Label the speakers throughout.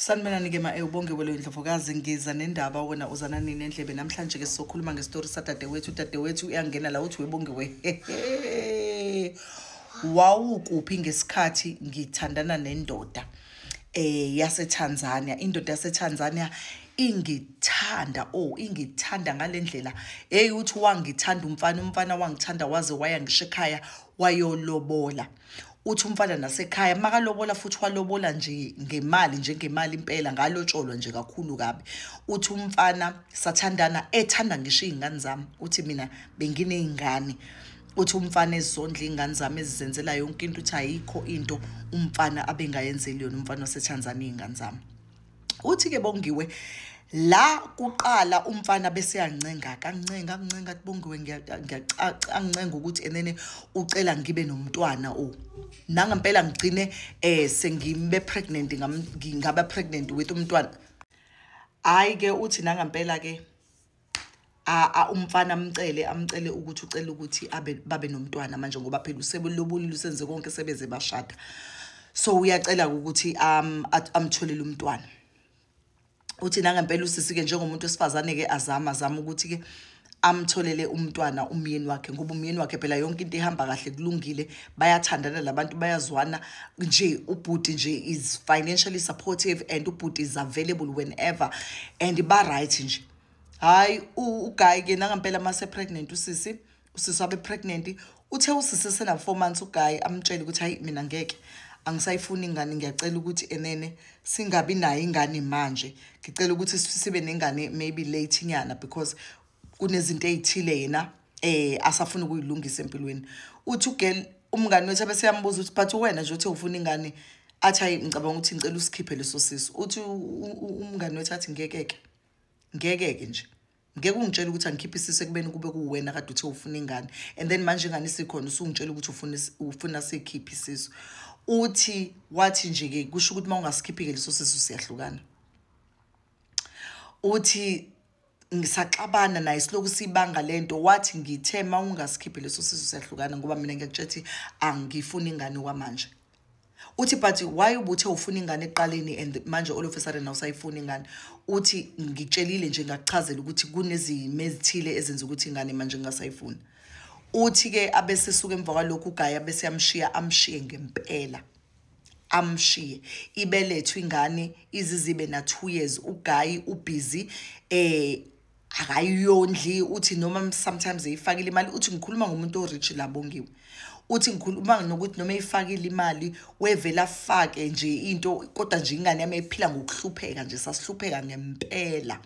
Speaker 1: Sanibonani ke ma ubonge welo Ndlovukazi, ngiza nendaba wena uzana nini endlebe. Namhlanje ke sizokhuluma ngestori sadadewethu. Udadewethu uyangena la uthi webongiwe, wawukuphi ngesikhathi ngithandana nendoda yaseTanzania? Indoda yaseTanzania ingithanda, ingithanda ngalendlela. Hey, uthi wangithanda umfana wangithanda waze waya ngisho ekhaya wayolobola. Uthi umfana nasekhaya makalobola futhi walobola nje ngemali, njengemali impela, ngalotsholwa nje kakhulu kabi. Uthi umfana sathandana, ethanda ngisho izingane zami. Uthi mina benginezingane. Uthi umfana ezondla izingane zami, ezizenzela yonke into. Uthi ayikho into umfana abengayenzeli yona, umfana waseTanzania, izingane zami. Uthi ke Bongiwe, la kuqala umfana bese yancenga, kancenga ancenga athi Bongiwe ngiyacancenga ukuthi enene ucela ngibe nomntwana. Nangempela ngigcine sengibe pregnant, ngaba pregnant with umntwana. Hayi ke uthi nangempela ke umfana amcele ukuthi ucela ukuthi babe nomntwana manje, ngoba phela usebelobulile, usenze konke, sebeze bashada. So uyacela ukuthi amtholele umntwana. Uthi nangempela usisi ke njengomuntu wesifazane ke azama ukuthi ke amtholele umntwana umyeni wakhe, ngoba umyeni wakhe phela yonke into ihamba kahle, kulungile, bayathandana labantu, bayazwana nje. Ubhuti nje is financially supportive and ubhuti is available whenever and ba right nje. Hayi uguy ke nangempela mase pregnant usisi wabe pregnant. Uthe usisi sena 4 months uguy amtshela ukuthi hayi mina ngeke, angisayifuni ingane, ngiyacela ukuthi enene singabi nayo ingane manje, ngicela ukuthi sibe nengane maybe late nyana, because kunezinto ezithile yena asafuna ukuyilungisa empilweni. Uthi ugirl umngani wethu bese yambuza ukuthi but wena nje uthe ufuna ingane, athi hayi ngicabanga ukuthi ngicela usikhiphe leso sisu. Uthi umngani wethu athi ngeke nje, ngeke ungitshele ukuthi angikhiphe isisu ekubeni kube kuwena kade uthe ufuna ingane, and then manje ingane isikhona usungitshela ukuthi ufuna sikhiphe isisu. Uthi wathi nje ke kusho ukuthi mawungasikhiphi ke leso sisu siyahlukana. Uthi ngisaxabana naye siloku sibanga lento, wathi ngithe mawungasikhiphi leso sisu siyahlukana ngoba mina ngiyakutshela angifuni ingane kwamanje. Uthi but why ubuthe ufuna ingane eqaleni and manje all of a sudden awusayifuni ingane? Uthi ngitshelile nje ngakuchazela ukuthi kunezimo ezithile ezenza ukuthi ingane manje ngingasayifuni. Uthi ke abese suka emva kwalokhu uGaya bese yamshiya, amshiye ngempela, amshiye ibelethu ingane izizibe na 2 years. uGayi ubusy akayondli. Uthi noma sometimes eyifakile imali, uthi ngikhuluma ngomuntu orich la Bongiwe, uthi ngikhuluma nokuthi noma eyifakile imali wevela afake nje into, kodwa nje ingane yami ephila ngokuhlupheka nje, sasihlupheka ngempela.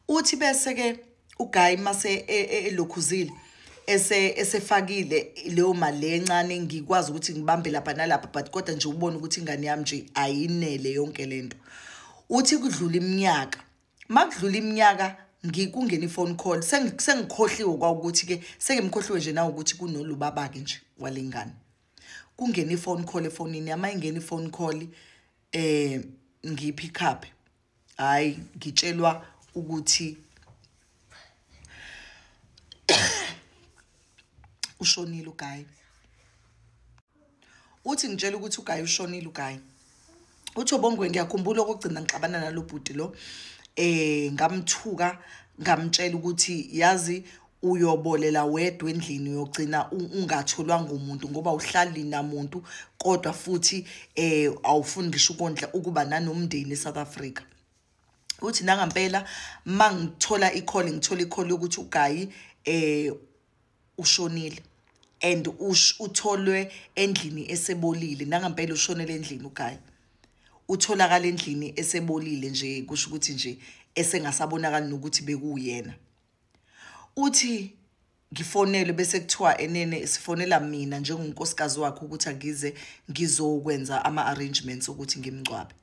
Speaker 1: Uthi bese ke uGayi mase elokhuzile esefakile leyo mali encane, ngikwazi ukuthi ngibambe lapha nalapha, but kodwa nje ubone ukuthi ingane yami nje ayinele yonke lento. Uthi kudlula iminyaka, makudlula iminyaka ngikungena iphone call, sengikhohliwe kwawukuthi ke sengimkhohliwe nje nawe ukuthi kunolubaba ke nje walengane. Kungena iphone call efonini yami, ingena iphone call ngipick up, hayi ngitshelwa ukuthi ushonile uGayi. Uthi ngitshela ukuthi uGayi ushonile uGayi. Uthi Bongwe ngiyakhumbula okugcina ngixabana nalobhuti lo, ngamthuka ngamtshela ukuthi yazi uyobolela wedwa endlini, uyogcina ungatholwanga umuntu ngoba uhlali namuntu, kodwa futhi awufuni ngisho ukondla ukuba nanomndeni eSouth Africa. Uthi nangempela mangithola icall, ngithola icall yokuthi uGayi ushonile and utholwe endlini esebolile. Nangempela ushonele endlini uGayi, utholakala endlini esebolile nje, kusho ukuthi nje esengasabonakali nokuthi bekuyena. Uthi ngifonele bese kuthiwa enene sifonela mina njengonkosikazi wakhe ukuthi angize ngizokwenza ama arrangements ukuthi ngimngcwabe.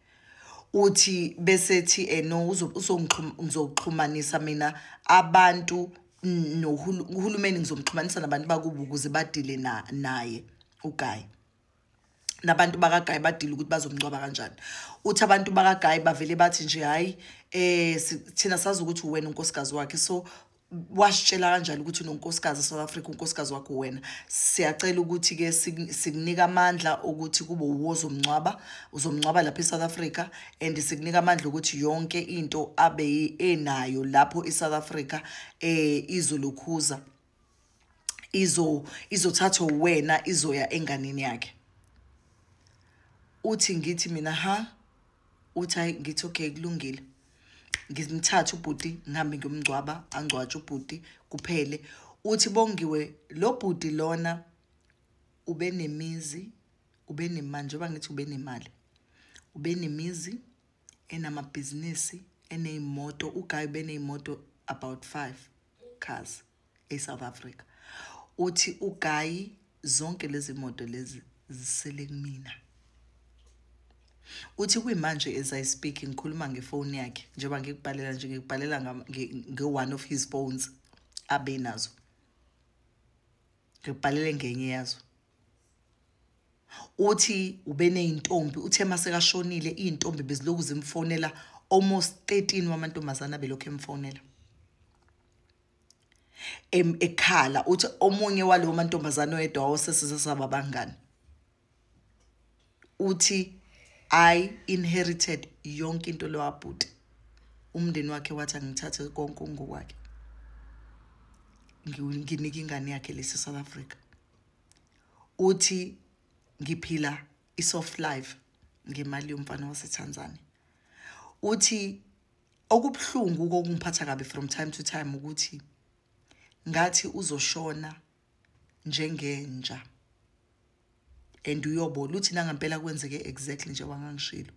Speaker 1: Uthi bese thi no ngizoxhumanisa mina abantu nohulumeni, ngizomxhumanisa nabantu bakubo ukuze badile naye uGayi, nabantu bakaGayi badile ukuthi bazomngcwaba kanjani. Uthi abantu bakaGayi bavele bathi nje hayi thina sazi ukuthi wena unkosikazi wakhe, so Wasitshela kanjalo ukuthi unonkosikazi eSouth Africa, unkosikazi wakho wena. Siyacela ukuthi ke sikunika amandla ukuthi kube uwozomncwaba, uzomncwaba lapha eSouth Africa, and sikunika amandla ukuthi yonke into abe enayo lapho eSouth Africa izolokhuza, izothathwa wena, izoya enganeni yakhe. Uthi ngithi mina ha, uthi hayi, ngithi okay, kulungile, ngimthathe ubhuti ngihambe ngiyomngcwaba, angcwatshe ubhuti kuphele. Uthi Bongiwe, lo bhuti lona ube nemizi, ube nemali, njengoba ngithi ube nemali, ube nemizi, enamabhizinisi, eneyimoto. Uguy beneyimoto about 5 cars eSouth Africa. Uthi uguy zonke lezi moto lezi zisele kumina. Uthi kuyimanje as I speak, ngikhuluma ngefoni yakhe, njengoba ngikubhalela nje, ngikubhalela nge-one of his phones abe nazo, ngikubhalele ngenye yazo. Uthi ube neyintombi, uthe masekashonile iy'ntombi bezilokhu zimfonela, almost 13 wamantombazana belokhu emfonela ekhala. Uthi omunye walowo mantombazane oyedwa wawusesize saba abangani. Uthi I inherited yonke into lo wabhuti, umndeni wakhe wathi angithathe konke ngokwakhe, nginike ingane yakhe lesi South Africa. Uthi ngiphila i-soft life ngemali yomfana waseTanzania. Uthi okubhlungu kokungiphatha kabi from time to time ukuthi ngathi uzoshona njengenja and uyobola. Uthi nangempela kwenzeke exactly njengoba ngangishilo.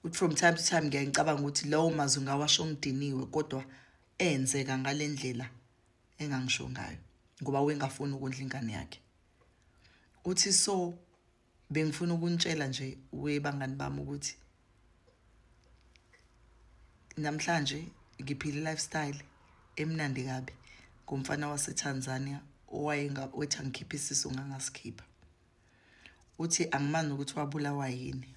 Speaker 1: Uthi from time to time ngiyangicabanga ukuthi lawo mazwi ngawasho ngidiniwe, kodwa enzeka ngalendlela engangisho ngayo ngoba wengafuni ukondla ingane yakhe. Uthi so bengifuna ukunitshela nje webangani bami ukuthi namhlanje ngiphila lifestyle emnandi kabi ngomfana waseTanzania owayenga wethi angikhiphe isisu ngangasikhipha. Uthi angimani ukuthi wabulawa yini.